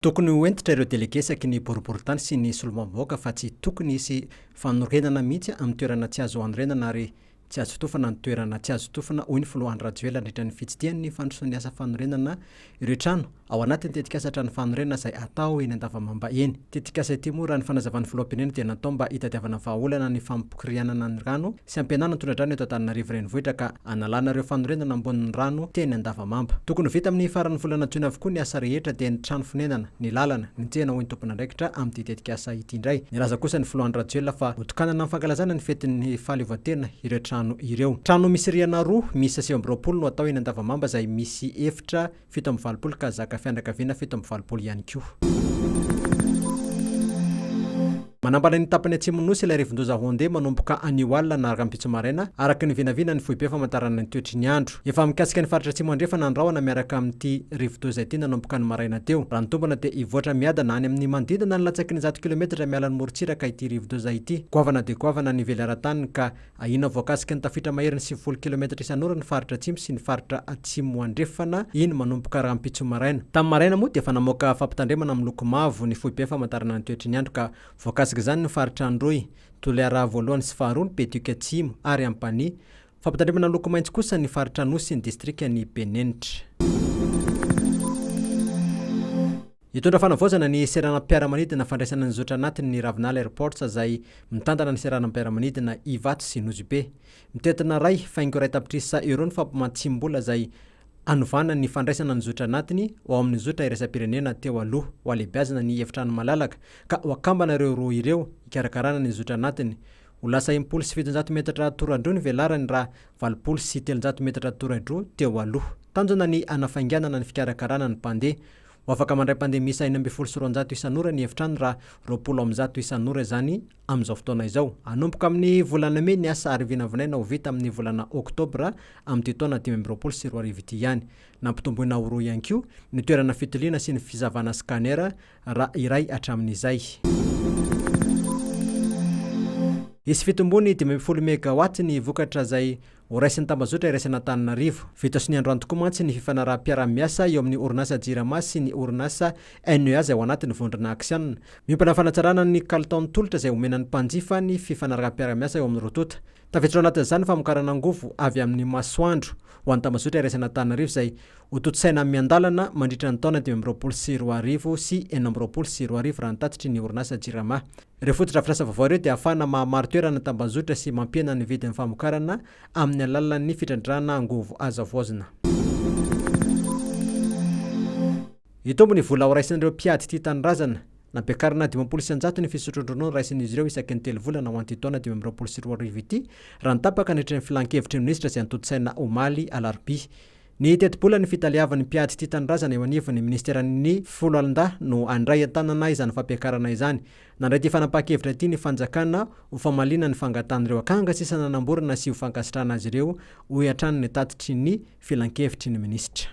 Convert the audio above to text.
Tokony ho hentitra ireo delege isaky ny boriborintany sy ny solombavambahoaka fa tsy tokony hisy fanorenana mihitsy amin'ny toerana tsy azo anorenana ary tsy azo tofana ny toerana tsy azo tofana, hoy ny filoha Andry Rajoelina nandritra ny fitsidihany ny fandrosoan'ny asa fanorenana ireo trano ao anatin'ny tetikasa trano fanorenana izay atao eny Andavamamba eny. Tetikasa ity moa raha ny fanazavan'ny filoham-pirenena dia natao mba hitadiavana vahaolana ny fampikorianana ny rano sy hampihenana ny tondra-drano eto Antananarivo Renivohitra ka hanalana ireo fanorenana ambonin'ny rano teny Andavamamba. Tokony ho vita amin'ny faran'ny volana jona avokoa ny asa rehetra dia ny trano fonenana, ny lalana, ny tsena hoy ny tompon'andraikitra amin'ity tetikasa ity indray. Nilaza kosa ny filoha Andry Rajoelina fa hotokanana amin'ny fankalazana ny fetin'ny fahaleovantena ireo trano ireo. Trano misy rihana roa miisa 29 no atao eny Andavamamba izay misy efitra 87 ka zaka fianakaviana 87 ihany koa. Manambana ny tapany atsimon'ny Nosy ilay rivondoza Honde manomboka anio alina na rahampitso maraina, araka ny vinavinan'ny foibe famantarana ny toetry ny andro. Efa mikasika ny faritra atsimo andrefana ny rahona miaraka amin'ity rivodoza ity nanomboka ny maraina teo. Raha ny tombana dia hivoatra miadana any amin'ny manodidina ny latsaky ny 100 kilometatra miala ny morontsiraka ity rivodoza ity. Goavana dia goavana ny velaran-taniny ka Ahiana voakasiky ny tafiotra maherin'ny 90 kilometatra isan'ora ny faritra atsimo sy ny faritra atsimo andrefana iny manomboka rahampitso maraina. Tamin'ny maraina moa dia efa namoaka fampitandremana miloko mavo ny foibe famantarana ny toetry ny andro ka voakasik'izany ny faritra Androy, Toliara voalohany sy faharoa, ny Betioky Atsimo ary Ampanihy. Fampitandremana loko maitso kosa ny faritra Anosy sy ny distrikan'i Benenitra. Hitondra fanavaozana ny seranam-piaramanidina fandraisana ny zotra anatiny ny Ravinala Airports izay mitantana ny seranam-piaramanidina Ivato sy Nosy Be. Mitentina 1,1 tapitrisa euros ny fampimatsim-bola izay hanovana ny fandraisana ny zotra anatiny ho ao amin'ny zotra iraisam-pirenena teo aloha. Ho alehibiazina ny efitrano malalaka ka ho akambana ireo roa ireo hikarakarana ny zotra anatiny. Ho lasa 760 metatra toradroa ny velarany raha 380 metatra toradroa teo aloha. Tanjona ny hanafainganana ny fikarakarana ny mpandeha. Ho afaka mandray mpandeha miisa 216 isan'ora ny efitrano raha 120 isan'ora izany amin'izao fotoana izao. Hanomboka amin'ny volana mey ny asa ary vinavinaina ho vita amin'ny volana oktobra amin'ity taona 2025 ity ihany. Nampitomboina ho roa ihany koa ny toerana fitiliana sy ny fizavana scanner raha iray hatramin'izay. Hisy fitombony 15 megawatt ny vokatra izay Ho raisin'ny tambazotra iraisan'Antananarivo. Vita sonia androany tokoa mantsy ny fifanaraham-piaraha-miasa eo amin'ny orinasa Jirama sy ny orinasa NEA izay ao anatin'ny vondrona Axian. Miompana amin'ny fanatsarana ny kalitaon'ny tolotra izay omena ny mpanjifa ny fifanaraham-piaraha-miasa eo amin'ny roa tonta. Tafiditra ao anatin'izany ny famokarana angovo avy amin'ny masoandro ho an'ny tambazotra iraisan'Antananarivo izay hotontosaina miandalana mandritra ny taona 2025 sy 2026 raha ny tatitry ny orinasa Jirama. Ireo fotodrafitrasa vaovao ireo dia ahafahana mahamari-toerana ny tambazotra sy mampihena ny vidin'ny famokarana amin'ny alalan'ny fitrandrahana angovo azo havaozina. Hitombo ny vola horaisin'ireo mpiady tia tanindrazana. Nampiakarina 50% ny fisotroan-dronono raisin'izy ireo isaky ny telo volana ho an'ity taona 2025 ity, raha ny tapaka nandritra ny filankevitry ny minisitra izay notontosaina omaly alarobia. Ny tetibolan'ny fitaleavan'ny mpiady tia tanindrazana eo anivon'ny minisiteran'ny Foloalindahy no handray an-tanana izany fampiakarana izany. Nandray ity fanapahan-kevitra ity ny fanjakana ho famaliana ny fangatahan'ireo akanga sisa nanamborana sy ho fankasitrahana azy ireo, hoy hatrany ny tatitry ny filankevitry ny minisitra.